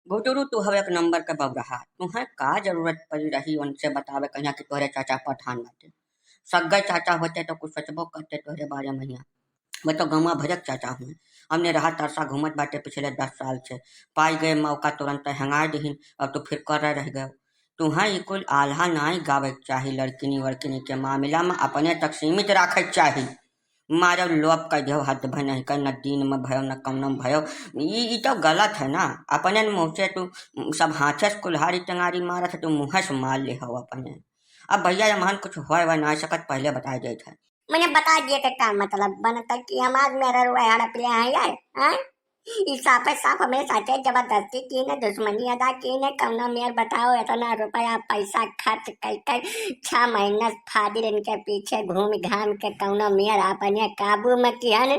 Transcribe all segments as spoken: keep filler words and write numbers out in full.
घुटुरू, तू हवे एक नंबर के बबरहा, तुहें का जरूरत पड़ी रही उनसे बतावे कहिया कि तोहरे चाचा प्रधान बाटे? सग्गे चाचा होते तो कुछ सोचबो करते तोहरे बारे में हियां। मैं तो गंवा भरक चाचा हूँ। हमने रहा तरसा घूमत बाटे पिछले दस साल से, पाई गए मौका तुरंत हेंगाय दिहिन और तू फिर कर रह गए। तुहें ई कुल आल्हा नाई गावे के चाही, लड़किनी वड़किनी के मामला में अपने तक सीमित राखे के चाही। मारब लोप कर दियो, हद भर नहीं कर, न दिन में भयो, न कौनो में भयो। ई, ई तो गलत है ना। अपने मुँह से तू सब हाथे से कुल्हाड़ी टंगारी मारत है, तू मुँह से मार ले हो अपने। अब भैया, यमहन कुछ होए वह ना सकत, पहले बताए देत है। मने बता दिए के का मतलब बनता कि हमार मेहरारू हड़प ले हैं यार, हाँ? ई साफे साफ हमरे साथे जबरदस्ती की न, दुश्मनी अदा की न, कौनो मेर बताओ, इतना रुपया पैसा खर्च कर कर छह महीना से फादिल इनके पीछे घूम घाम के कौनो मेर अपने काबू में किहन।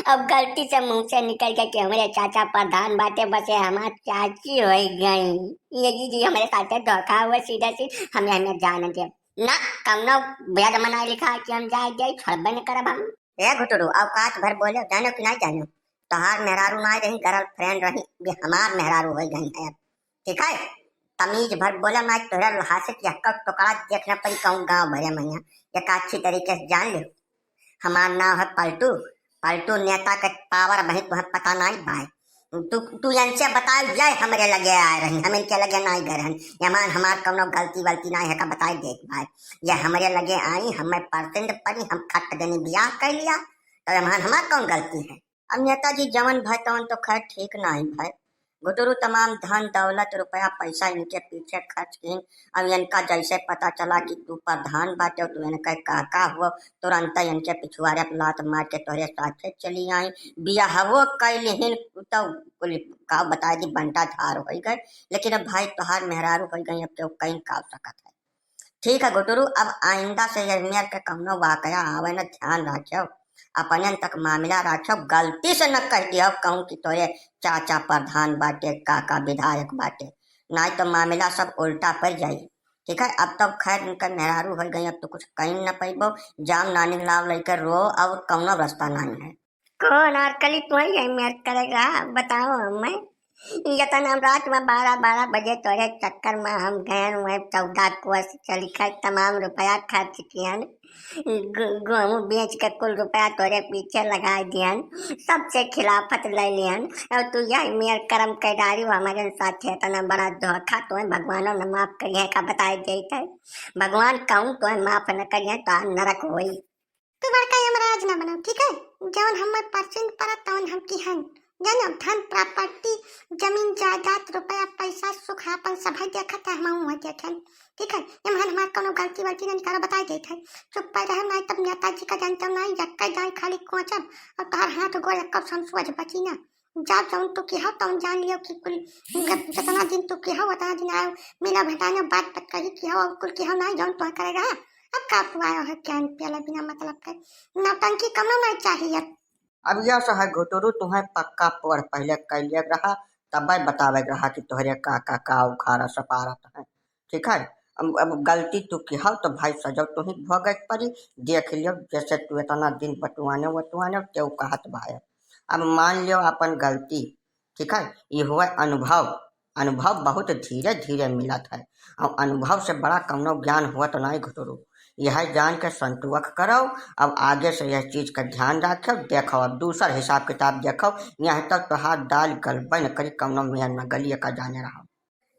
अब गलती से मुँह से निकल गए कि हमरे चाचा प्रधान बाटे, बस ये हमार चाची हो गई। ये जी जी हमरे साथे धोखा हुआ, सीधा सीधा हमें, हमें जान दे ना, कौनो वेद मनाए लिखा कि हम जाए जाए, छोड़बे न करब हम। ए घुटरू, औकात भर बोले, जानो कि नहीं जानो? तोहार मेहरारू नाई रही, गर्लफ्रेंड रही, ये हमार मेहरारू हो गई है अब, ठीक है? तमीज भर बोले, मैं तोहरा लहासे कि हक्का टुकड़ा देखना पड़ी कहूँ गाँव भरे में। यहाँ एक अच्छी तरीके से जान ले, हमार नाम है पलटू। पलटू नेता के पावर वही तुम्हें पता नहीं भाई। तू, तू इनसे बताओ, ये हमरे लगे आए रही, हम इनके लगे नहीं गए रहन। यमान हमार कौनो गलती वलती नहीं है का बताई देख भाई, ये हमरे लगे आई, हमें पसंद पड़ी, हम खट देनी ब्याह कर लिया, तो यमान हमार कौन गलती है? अब नेताजी जवन भय तवन तो खैर ठीक नहीं भय। घुटुरू तमाम धन दौलत रुपया पैसा इनके पीछे खर्च किन। अब इनका जैसे पता चला कि तू प्रधान बाटे, तू इनके काका हुआ, तुरंत इनके पिछुआरे पे लात मार के तोहरे साथे चली आई, बियाहवो कैलिहिन। तो कुल का बताए दी, बंटा धार हो गए। लेकिन अब भाई तोहार मेहरारू हो गई, अब केहू कहीं का सकत है। ठीक है घुटुरू, अब आइंदा से यह मेर के कौनो वाकया आवे न, ध्यान रखियो, अपने तक मामला रखियो, गलती से न कह दियो कहूँ कि तोरे चाचा प्रधान बाटे, काका विधायक बाटे, नहीं तो मामला सब उल्टा पड़ जाई। ठीक है, अब तब खैर इनका मेहरारू हो गई, अब तो कुछ कहीं न पैबो। जाम नानी लाव लेकर रो, और कौनो रास्ता नहीं है। कौन आरकली तुम्हें यही मेर करेगा, बताओ हमें। ये तो हम रात में बारह बारह बजे तोरे चक्कर में हम गए हुए, चौदह कोस चल के तमाम रुपया खर्च कियन, ग-, गेहूं बेच के कुल रुपया तोरे पीछे लगा दियन, सबसे खिलाफत ले लियन। और तू यही मेर करम कैदारी हो हमारे साथ, इतना बड़ा धोखा तुम्हें भगवानों ने माफ करिए का बताए देते। भगवान कहूँ तुम्हें माफ न करिए तो नरक होई। तू बड़का यमराज ना बनो, ठीक है? जौन हमें पसंद पड़त तौन हम किहन। जानो, धन प्रॉपर्टी, जमीन जायदाद, रुपया पैसा, सुख आपन सभे देखत है, हमहू वह देखेन, ठीक है? यमहन हमार कौनो गलती वलती नहीं करो, बताई देत है। चुप पर रहे, नहीं तब नेताजी का जानते हो, नहीं यक्का जाए खाली कोचब, और तोहर हाथ गोड़ एक्को संसुअज बची ना। जा जौन तू किहो तौन जान लियो कि कुल, जब जितना दिन तू किहो उतना दिन आयो, मिला भेटाना बात बात कही किहो और कुल किहो नहीं जौन तू करेगा। अब का पुआयो है ज्ञान प्याला बिना मतलब के? नौटंकी कमनो नहीं चाहिए। अब यह सह घुटुरू तुम्हें पक्का पोर पहले कैले रहा, तब बतावे रहा कि तोहरे का का का उखाड़ा सपारत है। ठीक है, अब, अब गलती तू किहो तो भाई सजो तू ही भोगे के पड़ी। देख लियो जैसे तू इतना दिन बटुआने वटुआने तेऊ कहत भाई, अब मान लियो अपन गलती। ठीक है, ये हुआ अनुभव। अनुभव बहुत धीरे धीरे मिलत है और अनुभव से बड़ा कौनो ज्ञान हुआ तो नहीं घुटुरू। यह जान के संतुवक करो। अब आगे से यह चीज का ध्यान रखो। देखो, अब दूसर हिसाब किताब देखो, यहाँ तक तोहार दाल गलबे न करी, कौनो मेर न गली का जाने रहो।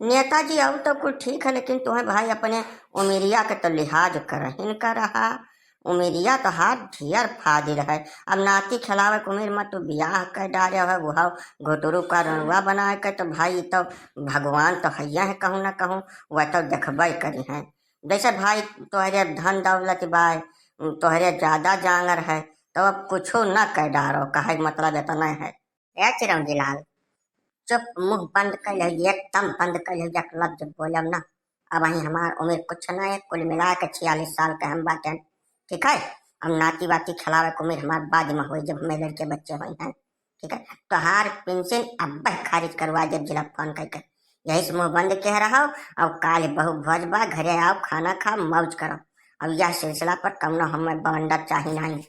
नेताजी, अब तो कुल ठीक है, लेकिन तुम्हें भाई अपने उमिरिया के तो लिहाज करहिन का रहा। उमिरिया तोहार ढेर फादिल है। अब नाती खेलावे के उमिर में तू बियाह कर डारे है, वह घुटुरू का रनुआ बनाए के, तो भाई तो भगवान तो हैया है कहूँ ना कहूँ, वह तो देखबे करी है। जैसे भाई तोहरे धन दौलत बाय, तोहरे ज्यादा जांगर है, तो अब कुछो ना कर डारो, कहे के मतलब इतना है। ए चिरौंजी लाल, चुप, मुंह बंद कर ले, एकदम बंद कर ले, एक लफ्ज बोलब ना। अब वहीं हमार उम्र कुछ ना है, कुल मिला के छियालीस साल के हम बाटेन, ठीक है? अब नाती वाती खिलावे के उम्र हमार बाद में होई, जब हमें लड़के बच्चे होई हैं, ठीक है? तोहार पेंशन अब खारिज करवा देब जिला फोन करके, यही से मुंह बंद कह रहा हो। अब काल बहु भोज बा, घरे आओ, खाना खाओ, मौज करो। अब यह सिलसिला पर कौनो हमें बवंडर चाही नहीं।